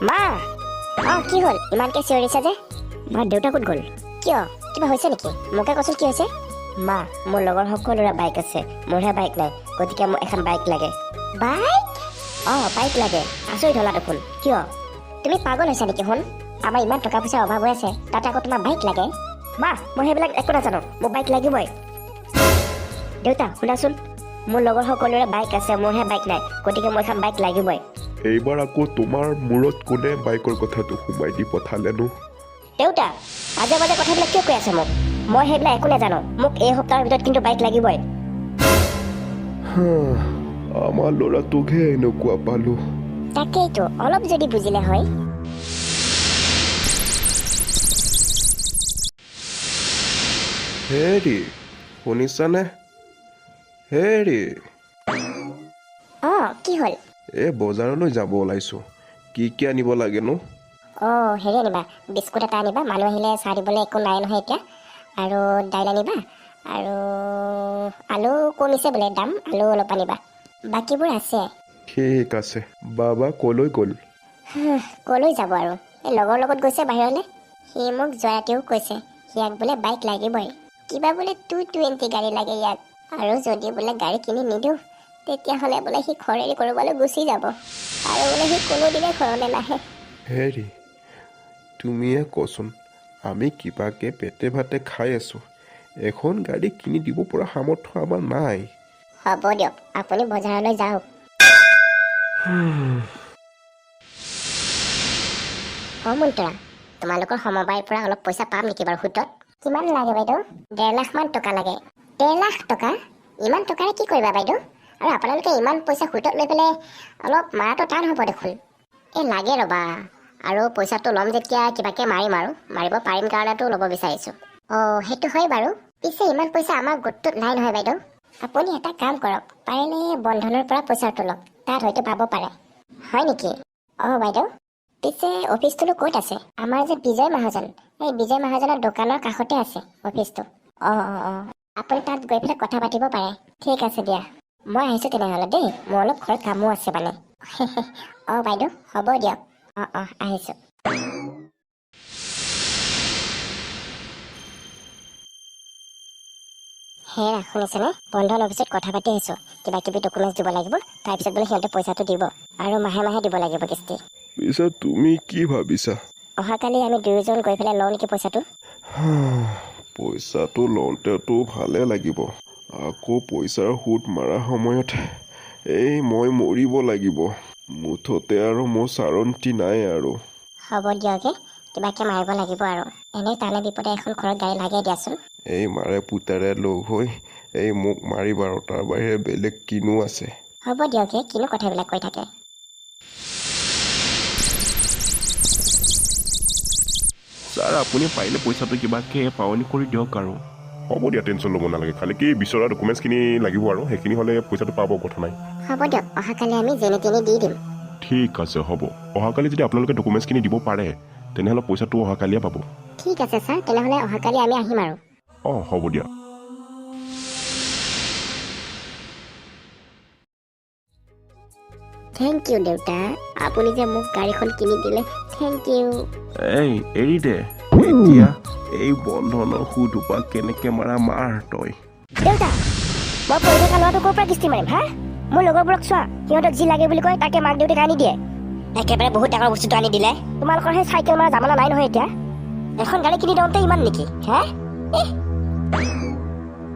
মা, অঁ, কি হ'ল? ইমানকৈ চিঞৰিছা যে? মা, দেউতা ক'ত গ'ল? কিয়, কিবা হৈছে নেকি? মোকে কচোন, কি হৈছে? মা, মোৰ লগৰ সকলোৰে বাইক আছে, মোৰহে বাইক নাই। গতিকে মোক এখন বাইক লাগে। বাইক? অঁ, বাইক লাগে। আচৰিত হ'লা দেখোন, কিয়? তুমি পাগল হৈছা নেকি? শুন, আমাৰ ইমান টকা পইচাৰ অভাৱ হৈ আছে, তাতে আকৌ তোমাৰ বাইক লাগে? মা, মই সেইবিলাক একো নাজানো, মোক বাইক লাগিবই। দেউতা, শুনাচোন, মোৰ লগৰ সকলোৰে বাইক আছে, মোৰহে বাইক নাই। গতিকে মোক এখন বাইক লাগিবই। এইবাৰ আকৌ তোমাৰ মূৰত কোনে বাইকৰ কথাটো সোমাই দি পঠালেনো? দেউতা, আজে বাজে কথাবিলাক কিয় কৈ আছে মোক? মই সেইবিলাক একো নাজানো। মোক এই সপ্তাহৰ ভিতৰত কিন্তু বাইক লাগিবই। আমাৰ ল'ৰাটোকহে এনেকুৱা পালো। তাকেইতো, অলপ যদি বুজিলে হয়। হেৰি, শুনিছানে? হেৰি। অঁ, কি হ'ল? এই বজাৰলৈ যাব ওলাইছোঁ, কি কি আনিব লাগেনো? অঁ, হেৰি আনিবা, বিস্কুট এটা আনিবা, মানুহ আহিলে চাহ দিবলৈ একো নাই নহয় এতিয়া। আৰু দাইল আনিবা, আৰু আলু কমিছে বোলে দাম, আলু অলপ আনিবা। বাকীবোৰ আছে। ঠিক আছে। বাবা কলৈ গ'ল? ক'লৈ যাব আৰু, এই লগৰ লগত গৈছে বাহিৰলৈ। সি মোক যোৱা ৰাতিও কৈছে, ইয়াক বোলে বাইক লাগিবই, কিবা বোলে 220 গাড়ী লাগে ইয়াক। আৰু যদি বোলে গাড়ী কিনি নিদিওঁ, তেতিয়াহ'লে বোলে সি ঘৰ এৰি ক'ৰবালৈ গুচি যাব, আৰু বোলে সি কোনোদিনে ঘৰলৈ নাহে। হেৰি, তুমিয়ে কচোন, আমি কিবাকে পেটে ভাতে খাই আছোঁ, এখন গাড়ী কিনি দিব পৰা সামৰ্থ্য আমাৰ নাই। হ'ব দিয়ক, আপুনি বজাৰলৈ যাওক। অ' মন্ত্ৰা, তোমালোকৰ সমবায়ৰ পৰা অলপ পইচা পাম নেকি বাৰু সুতত? কিমান লাগে বাইদেউ? 1.5 লাখমান টকা লাগে। 1.5 লাখ টকা? ইমান টকাৰে কি কৰিবা বাইদেউ? আৰু আপোনালোকে ইমান পইচা সুতত লৈ পেলাই অলপ মাৰাটো টান হ'ব দেখোন। এই লাগে ৰ'বা, আৰু পইচাটো ল'ম যেতিয়া কিবাকে মাৰিম, আৰু মাৰিব পাৰিম কাৰণেতো ল'ব বিচাৰিছোঁ। অঁ, সেইটো হয় বাৰু। পিছে ইমান পইচা আমাৰ গোটটোত নাই নহয় বাইদেউ। আপুনি এটা কাম কৰক, পাৰিলে বন্ধনৰ পৰা পইচাটো লওক, তাত হয়তো পাব পাৰে। হয় নেকি? অঁ বাইদেউ, পিছে অফিচটোনো ক'ত আছে? আমাৰ যে বিজয় মহাজন, এই বিজয় মহাজনৰ দোকানৰ কাষতে আছে অফিচটো। অঁ অঁ অঁ, আপুনি তাত গৈ পেলাই কথা পাতিব পাৰে। ঠিক আছে দিয়া, মই আহিছোঁ তেনেহ'লে দেই, মোৰ অলপ ঘৰত কামো আছে মানে। অঁ বাইদেউ, হ'ব দিয়ক। অঁ অঁ, আহিছোঁ। হেৰা, শুনিছেনে? বন্ধন অফিচত কথা পাতি আহিছোঁ। কিবা কিবি ডকুমেণ্টছ দিব লাগিব, তাৰপিছত বোলে সিহঁতে পইচাটো দিব, আৰু মাহে মাহে দিব লাগিব কিস্তি। পিছে তুমি কি ভাবিছা? অহাকালি আমি দুয়োজন গৈ পেলাই লওঁ নেকি পইচাটো? পইচাটো লওঁতেতো ভালে লাগিব, আকৌ পইচাৰ সুত মৰা সময়ত এই মই মৰিব লাগিব। মুঠতে আৰু মোৰ চাৰন্তি নাই আৰু। হ'ব দিয়ক, কিবাকে মাৰিব লাগিব আৰু। এনেই টানে বিপদে এখন ঘৰত গাড়ী লাগে দিয়াচোন। এই মাৰে পুতেৰে লগ হৈ এই মোক মাৰিব আৰু, তাৰ বাহিৰে বেলেগ কিনো আছে? হ'ব দিয়ক, কিনো কথাবিলাক কৈ থাকে। ছাৰ, আপুনি পাৰিলে পইচাটো কিবাকে পাৱনি কৰি দিয়ক আৰু। হ'ব দিয়া, টেনশ্যন ল'ব নালাগে। খালি কি বিচৰা ডকুমেণ্টছখিনি লাগিব আৰু সেইখিনি হ'লে পইচাটো পাব, কথা নাই। হ'ব দিয়ক, অহাকালি আমি যেনে তেনে দি দিম। ঠিক আছে, হ'ব। অহাকালি যদি আপোনালোকে ডকুমেণ্টছখিনি দিব পাৰে, তেনেহ'লে পইচাটো অহাকালিয়ে পাব। ঠিক আছে ছাৰ, তেনেহ'লে অহাকালি আমি আহিম আৰু। অঁ, হ'ব দিয়া। Thank U দেউতা, আপুনি যে মোক গাড়ীখন কিনি দিলে, thank U. এই এৰি দে এতিয়া, এই বন্ধনৰ সুদোপা কেনেকে মাৰা মাৰ তই। দেউতা, মই পঢ়ি থকা ল'ৰাটো ক'ৰ পৰা কিস্তি মাৰিম? হা, মোৰ লগৰবোৰক চোৱা, সিহঁতক যি লাগে বুলি কয় তাকে মাক দেউতাকে আনি দিয়ে। একেবাৰে বহুত ডাঙৰ বস্তুটো আনি দিলে। তোমালোকৰ সেই চাইকেল মৰা জামানা নাই নহয় এতিয়া। এখন গাড়ী কিনি দিওঁতে ইমান নেকি? হে?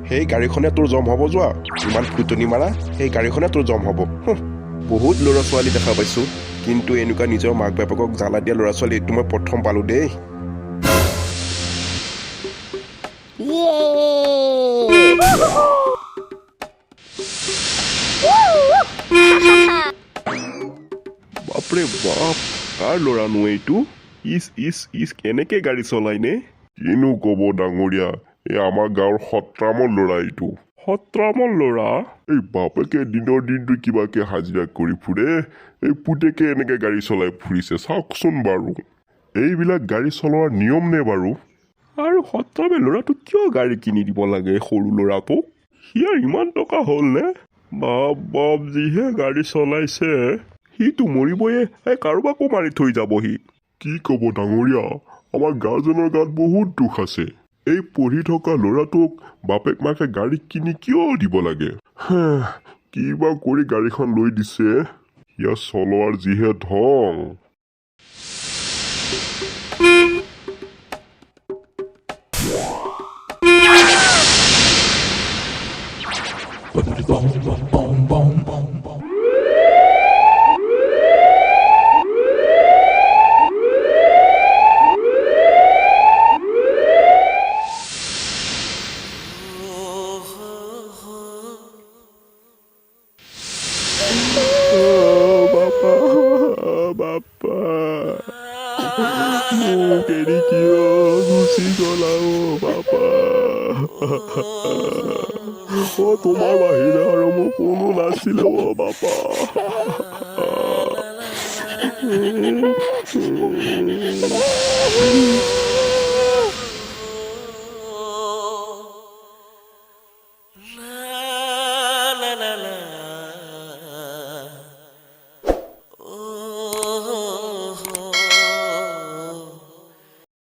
সেই গাড়ীখনে তোৰ জম হ'ব যোৱা, ইমান ফুটনি মাৰা, সেই গাড়ীখনে তোৰ জম হ'ব। বহুত ল'ৰা ছোৱালী দেখা পাইছোঁ, কিন্তু এনেকুৱা নিজৰ মাক বাপেকক জ্বালা দিয়া ল'ৰা ছোৱালী এইটো মই প্ৰথম পালোঁ দেই। ইয়ে! বাপৰে বাপ, কাৰ ল'ৰানো এইটো? ইচ ইচ ইচ, কেনেকে গাড়ী চলাইনে? কিনো ক'ব ডাঙৰীয়া, এই আমাৰ গাঁৱৰ সত্ৰামৰ ল'ৰা এইটো। সত্ৰামৰ ল'ৰা? এই বাপেকে দিনৰ দিনটো কিবাকে হাজিৰা কৰি ফুৰে, এই পুতেকে এনেকে গাড়ী চলাই ফুৰিছে, চাওকচোন বাৰু। এইবিলাক গাড়ী চলোৱাৰ নিয়ম নে বাৰু? আৰু সত্ৰামে ল'ৰাটোক কিয় গাড়ী কিনি দিব লাগে সৰু ল'ৰাটোক? সিয়াৰ ইমান টকা হ'ল নে? বাপ বাপ, যিহে গাড়ী চলাইছে। সি সিটো মৰিবয়ে, এই কাৰোবাকো মাৰি থৈ যাবহি। কি ক'ব ডাঙৰীয়া, আমাৰ গাৰ্জেনৰ গাত বহুত দুখ আছে। এই পঢ়ি থকা ল'ৰাটোক বাপেক মাকে গাড়ী কিনি কিয় দিব লাগে? হেহ, কি বা কৰি গাড়ীখন লৈ দিছে। ইয়াৰ চলোৱাৰ যিহে ধং। অ' বাপা, বাপা, মোক এৰি কিয় গুচি গ'লা অ' বাপা? অ' তোমাৰ বাহিৰে আৰু মোৰ কোনো নাছিলে অ' বাপা।